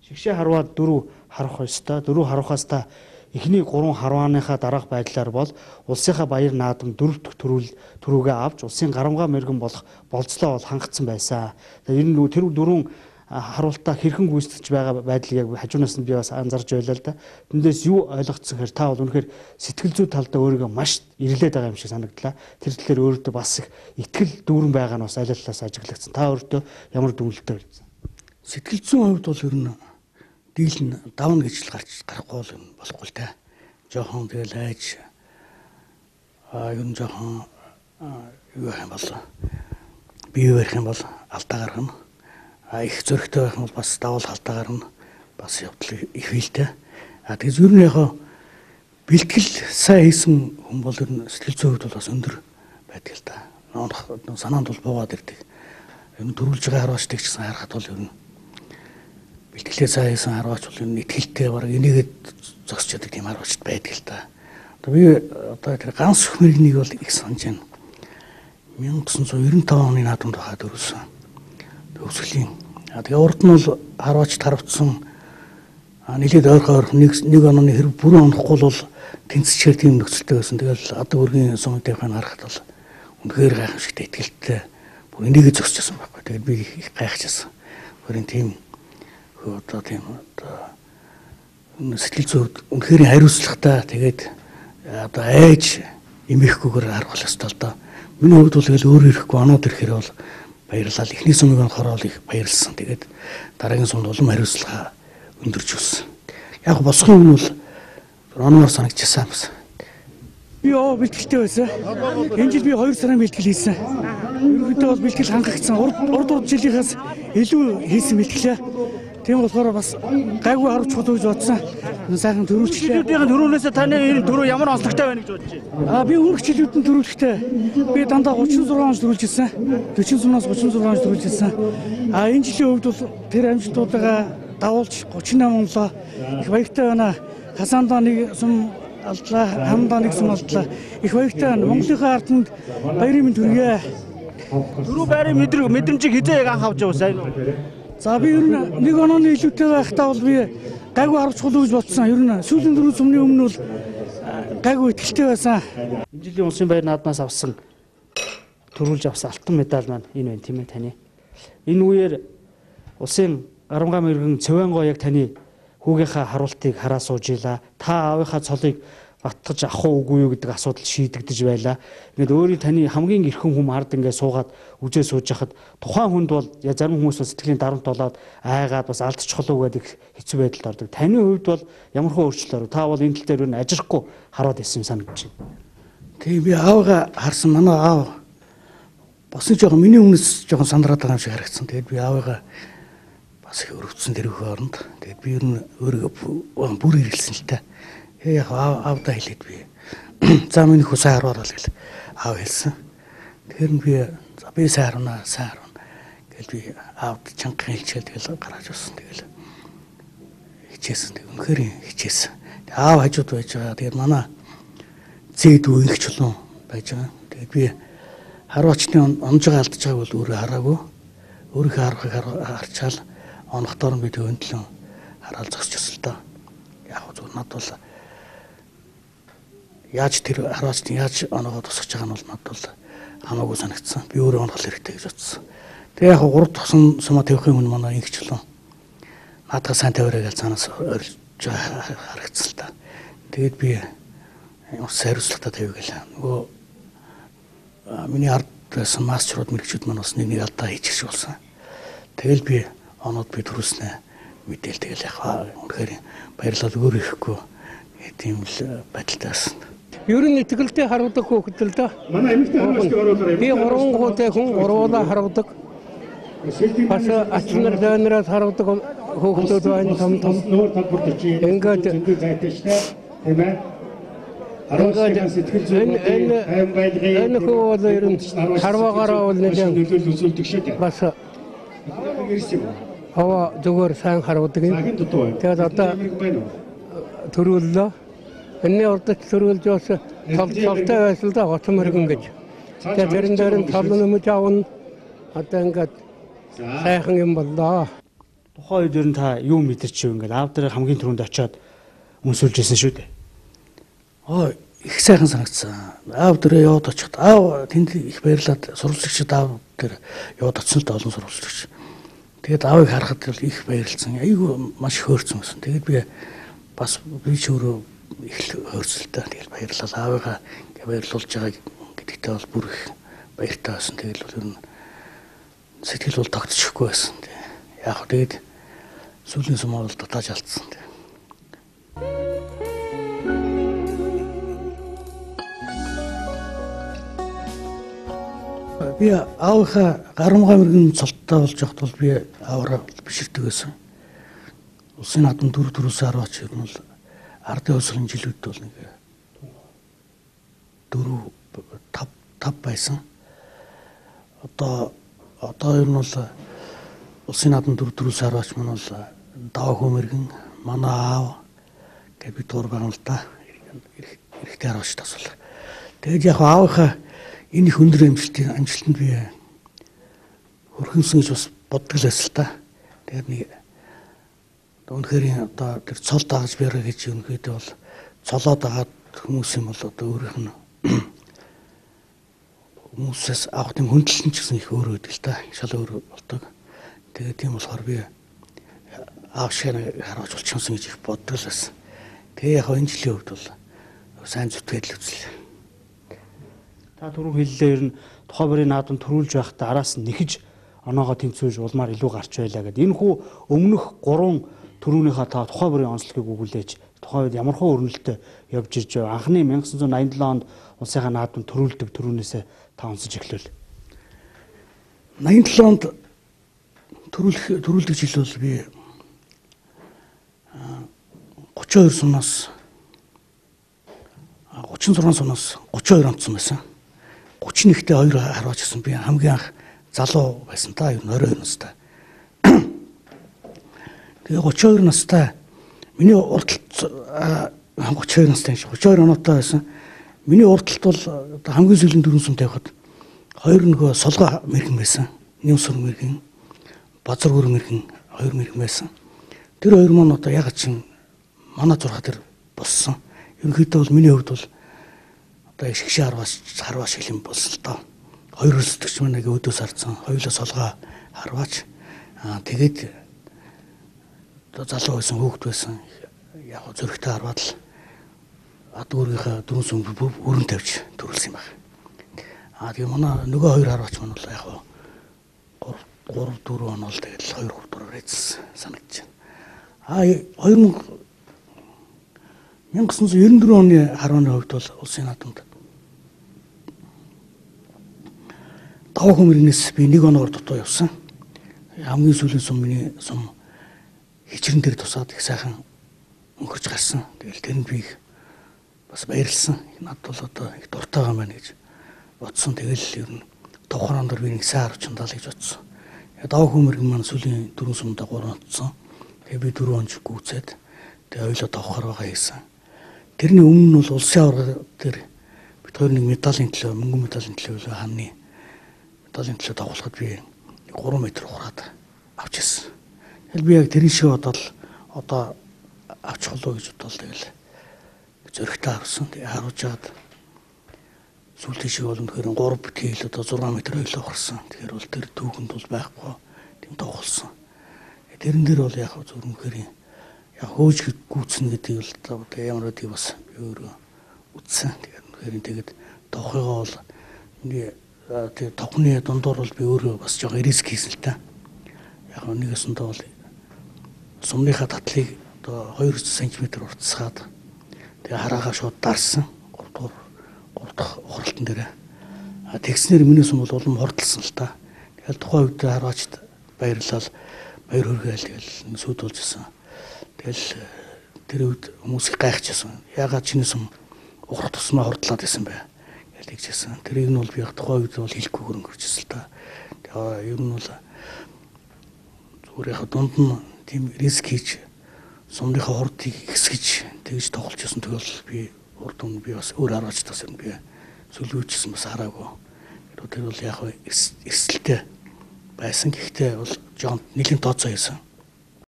Шигшээ харваа 4 харах ёстой. 4 харвахаас та эхний 3 харвааныхаа дараах байдлаар бол улсынхаа баяр наадам 4 дахь төрүүгээ авч улсын гарамгаа мэрэгэн болох болцлоо бол хангацсан байсан. Тэр нь тэр дөрвөн харуултаа хэрхэн гүйцэтгэж байгаа байдлыг яг хажуунаас нь би бас анзаарч байлаа л да. Тэндээс юу ойлгоцсон хэрэг та бол үнэхээр сэтгэл зүй талдаа өөрийгөө маш ирлээд байгаа юм шиг санагдлаа. Тэр талаар өөртөө бас их итгэл дүүрэн байгаа нь бас аль алаас ажиглагдсан. Та өөртөө ямар дүгнэлттэй байсан? Сэтгэл зүйн хувьд бол ер нь дийл нь давна гэж л гарч гарахгүй юм болохгүй л та. Жохон тэгэл айж ер нь жохон юу юм бол бие барих юм бол алдаа гаргана. Их зөрөгтэй байх юм бол бас давал алдаа гарна. Бас явдал их хилтэй. Тэгээс ер нь яг бэлтгэл сайн хийсэн хүн бол ер нь сэтгэл зүйн хувьд бол бас өндөр байдаг л та. Санаанд бол буугаад ирдэг. Ер нь төрүүлж байгаа харваачдаг ч гэсэн харахад бол ер нь бэлтгэлээ сайн хийсэн харваач бол ер нь итгэлтэй бараг энийгэд зогсож яадаг тийм харваачд байдаг л та. Одоо би одоо тэр ганц мэрэгнийг бол их санаж байна. 1995 оны наадамд байхад өрүүлсэн. Төгсгөлийн. Тэгээ урд нь бол харваачд харавцсан нэлээд ойрхон нэг онооны хэрэг бүрэн онохгүй бол тэнцчээр тийм нөхцөлтэй байсан. Тэгэл адаг өргийн сум тавихыг харахад бол үнэхээр гайхамшигтай итгэлтэй бүр энийгээ зогсчихсан байхгүй. Тэгээд би их гайхчихсан. Бүрийн тийм одоо тийм одоо сэтгэл зүйд үнэхээр хариуцлагатай тэгээд одоо айж эмээхгүйгээр харах ёстой л доо. Миний хувьд бол тэгэл өөр ирэхгүй оноод ирэхээр бол баярлалаа. Эхний сумыг онохоор бол их баярлсан. Тэгээд дараагийн сумд улам хариуцлага өндөрч өссөн. Яг босхын өмнө бол ономор санагдчихсан бас. Би бэлтгэлтэй байсан. Энэ жил би 2 сарын бэлтгэл хийсэн. Ерөнхийдөө бол бэлтгэл хангагдсан. Урд жилийнхээс илүү хийсэн бэлтгэлээ. Тийм болохоор бас гайгүй харуулчих уу гэж бодсон. Сайхан төрүүлчихлээ. Жилүүдийн төрүүлээсээ таны энэ төрөө ямар онцлогтой байна гэж бодож байна? Би өмнөх жилүүд нь төрүүлэхдээ би дандаа 36 онц төрүүлж ирсэн. 46-наас 36 онц төрүүлж ирсэн. Энэ жилийн хувьд бол тэр амжилтуудаа давуулж 38 онлоо. Их баяртай байна. Хасаандаа нэг сум алдлаа, хамдаа нэг сум алдлаа. Их баяртай байна. Монголынхаа ард түмэнд баярын мэнд хүргье. Дөрөв байрын мэдрэмжийг хизээ яг анх авч явсан сайн уу? За би ер нь нэг онооны илүүтэй байхдаа бол би гайгүй харуулчих уу гэж бодсон. Ер нь сүүлийн дөрвөн сумны өмнө бол гайгүй итгэлтэй байсан. Энэ жилийн улсын баяр наадмаас авсан төрүүлж авсан алтан медаль маань энэ байна тийм ээ таны. Энэ үеэр улсын гарамгаа мэрэгэн Цэвэнгоо яг таны хүүгийнхаа харуултыг хараа сууж илаа. Та аавынхаа цолыг батгаж авах уу үгүй юу гэдэг асуудал шийдэгдэж байлаа. Ингээд өөрийн таны хамгийн эрхэм хүм ард ингээд суугаад үжээ сууж хахад тухайн хүнд бол зарим хүмүүс бол сэтгэлийн дарамт болоод айгаад бас алдчихлоо гэдэг хэцүү байдалд ордог. Таны хувьд бол ямар хөө өөрчлөлт оров? Та бол энэ тал дээр юу ажирахгүй хараад ирсэн юм санагдаж байна. Тийм би аавыгаа харсан. Манай аав бас нэг жоохон миний өмнөөс жоохон сандраад байгаа юм шиг харагдсан. Тэгээд би аавыгаа бас их өрөвдсөн тэр хөө оронд. Тэгээд би ер нь өөрийгөө бүр ирэлсэн л та. Яг аавдаа хэлээд би за миний хүү сайн харуулаа гэл аав хэлсэн. Тэгэхээр би за би сайн харуулна, сайн харуулна гэл би аавд чангахан хэлчихэл тэгэл гаргаж ирсэн. Тэгэл хичээсэн. Тэг үнэхээр хичээсэн. Тэг аав хажууд байж байгаа. Тэгээд манай зээ дүү инх чулуун байж байгаа. Тэгээд би харуулчны онжоо алдаж байгааг бол өөрөө хараагүй. Өөрийнхөө харахыг харчаал онохдоор би тэг өндлөн хараал зогсчихсон л доо. Яг зөв над бол яаж тэр харваачны яаж оноогоо тусгаж байгаа нь бол надад бол хамаагүй санагдсан. Би өөрөө онох хэрэгтэй гэж бодсон. Тэгээ яг 3 дахь сумаа тавихын өмнө манай инх чулуун наадаа сайн тавиарай гэж цаанаас орилж харагдсан л та. Тэгээд би ус хариуцлагатай тавь гэлээ. Нөгөө миний ард байсан мастерууд мэрэгчүүд маань бас нэг алдаа хийчих шиг болсон. Тэгэл би оноод би төрүүлснэ мэдээл тэгэл яг үнэхээр баярлал өөр ирэхгүй тийм л байдалтай байсан. Ер нь итгэлтэй харуулдаг хүүхэд л доо. Манай эмэгтэй харваачдыг оруулаарай. Би 3 хүүтэй хүн гурвуулаа харуулдаг. Бас ач нар дойнораас харуулдаг хүүхдүүд байна том том. Нүүр талбарт очие. Ингээд зөндөө зайтай шүү дээ. Тийм ээ. Харваачдын сэтгэл зүйн тайван байлгын энэ хүү бол ер нь харваагаараа бол нэлээд нөлөөлөл үзүүлдэг шүү дээ. Бас ирсэн юм. Хаваа зүгээр сайн харуулдаг юм. Тэгээд одоо төрүүллээ. Энэний урдч төрүүлж бас толтой байсан л да гоцон мөргөн гэж. Тэгээд тэрэн дээр нь тол нөмөж авна. Одоо ингээд сайхан юм боллоо. Тухайн үед ер нь та юу мэдэрч юу ингээд аав дээр хамгийн түрүүнд очиод үнсүүлж ирсэн шүү дээ. Их сайхан санагдсан. Аав дээрээ яваад очиход аав тэнд их баярлаад сурвалжлагчид аав дээр яваад очсон л да олон сурвалжлагч. Тэгээд аавыг харахад бол их баярлсан. Айгүй маш их хөөрцөн байсан. Тэгээд би бас би ч өөрөө их хөөрцөлтэй. Тэгээд баярлал аавыгаа баярлуулж байгаа гэдэгтээ бол бүр их баяртай байсан. Тэгээд бол ер нь сэтгэл бол тогтчихгүй байсан. Яг хөө тэгээд сүүлийн сумаа бол дутааж алдсан. Би аавынхаа гарамгаа мөргөн цолттой болж явахд бол би аавраа биширдэг байсан. Улсын наадам 4-4-өөс 10-аач ер нь бол ардын хувьсгалын жилүүд бол нэг 4 5 байсан. Одоо ер нь бол улсын наадам 4-4-өөс 10-аач маань бол даваа хөө мэрэгэн манай аав гэж би дуур байгаа юм л да. Эрэгтэй 10-аач тас бол. Тэгээд яг аавынхаа энэ их өндөр амжилтанд би хөрхөнсөн гэж бас боддог л байсан л та. Тэгээд нэг үнэхээр одоо тэр цол дагаж бяраа гэж үнэхээр бол цолоо дагаад хүмүүс юм бол одоо өөрийнх нь хүмүүсээс авах тийм хүндлэл нь ч гэсэн их өөр байдаг л та. Шал өөр болдог. Тэгээд тийм болохоор би аав шиг харуулж болчихсон гэж их боддог л байсан. Тэгээ яг энэ жилийн хувьд бол сайн зүтгээд л үзлээ. Та түрүү хэллээ ер нь тухайн бүрийн наадам төрүүлж байхдаа араас нь нэхэж оноогоо тэнцвэрж улмаар илүү гарч байлаа гэдэг. Энэ хүү өмнөх 3 төрүүнийхээ та тухайн бүрийн онцлогийг өгүүлээч. Тухайн үед ямар хуу өрнөлтөй явж ирж байв. Анхны 1987 онд улсынхаа наадам төрүүлдэг төрүүнээсээ та онцож эхлүүл. 87 онд төрүүлдэг жил бол би 32 сумаас 36 сумаас 32 онцсон байсан. 31-тэй 2 харваач гэсэн би хамгийн анх залуу байсан та ер нь 22 настай. Тэгээ 32 настай миний урдталт 32 настай юм шиг 32 оноотой байсан. Миний урдталт бол одоо хамгийн сүүлийн 4 сум тавихад хоёр нөгөө солгоо мэрэгэн байсан. Нэмсүр мэрэгэн, базаргүр мэрэгэн, хоёр мэрэгэн байсан. Тэр хоёр маань одоо яг чинь манай зурга дээр болсон. Ерөнхийдөө бол миний хувьд бол одоо шигшээ харваа шиг юм болсон л доо. Хоёр өрсөлдөгч маань нэг өөдөөс харцсан. Хоёулаа солгоо харваач. Тэгээд одоо залуу байсан, хүүхэд байсан. Яг зөрөгтэй харваад л адгүүрийнхээ дөрвөн сүм өрн тавьж төрүүлсэн юм байна. Тэгээ манай нөгөө хоёр харваач маань бол яг 3 4 он бол тэгэл 2 3 дураар эзэлсэн санагдаж байна. 1994 оны харвааны хувьд бол улсын наадамд даваа хүн мөргөнөөс би нэг оноогоор дутуу явсан. Хамгийн сүүлийн сум миний сум хичрэн дээр тусаад их сайхан өнгөрч гарсан. Тэгэл тэрэнд би их бас баярлсан. Надад бол одоо их дуртай байгаа юм байна гэж бодсон. Тэгэл ер нь тухайн ондор би нэг сайн харвчандаа л гэж бодсон. Даваа хүн мөргөн маань сүүлийн 4 сумдаа 3 онцсон. Тэгээ би 4 онж гүйцээд тэгээ ойлоо давхар байгаа хийсэн. Тэрний өмнө нь бол улсын аварга дээр бид хоёр нэг медалийн төлөө, мөнгөн медалийн төлөө хааны медалийн төлөө тоглоход би 3 м ухраад авч ирсэн. Тэгэл би яг тэрэн шиг бодоод одоо авчих болов гэж бодвол тэгэл зөрөгтэй харсан. Тэгээ харуулж хагаад сүүлийн шиг бол үнэхээр 3 битгийл одоо 6 м ойлоо ухарсан. Тэгэхээр бол тэр түүхэнд бол байхгүй тийм тоглосон. Тэрэн дээр бол яг зөв үнэхээр яг хөөж гүйцэн гэдгийг бол одоо ямар гэдгийг бас би өөрөө үтсэн. Тэгээд үнэхээр тэгээд тохыгоо бол миний тэр тохны дундуур бол би өөрөө бас жоохон риск хийсэн л та. Яг нэгэсэндээ бол сумныхаа татлыг одоо 2 см уртсгаад тэгээ хараагаа шууд дарсан. 3 дахь ухралтан дээр. А тэгснээр миний сум бол улам хурдлсан л та. Тэгэл тухайн үед харгаачд баярлал баяр хүргээл тэгэл сүд болж исэн. Тэгэл тэр үед хүмүүс их гайхчихсан. Яагаад чиний сум ухрах тусмаа хурдлаад исэн бэ? Гэл тэгжсэн. Тэрийг нь бол би яг тухайн үед бол хэлэхгүйгээр өнгөрчихсэн л та. Тэгээ ер нь бол зүгээр яг дунд нь тийм риск хийж сумныхаа хурдыг ихсгэж тэгж тоглож исэн. Тэгвэл би урд өмнө би бас өөр хараач тас юм би сүлгүүчсэн бас хараагүй. Тэр бол яг эрсдэлтэй байсан. Гэхдээ бол жоон нэлийн тооцоо хийсэн.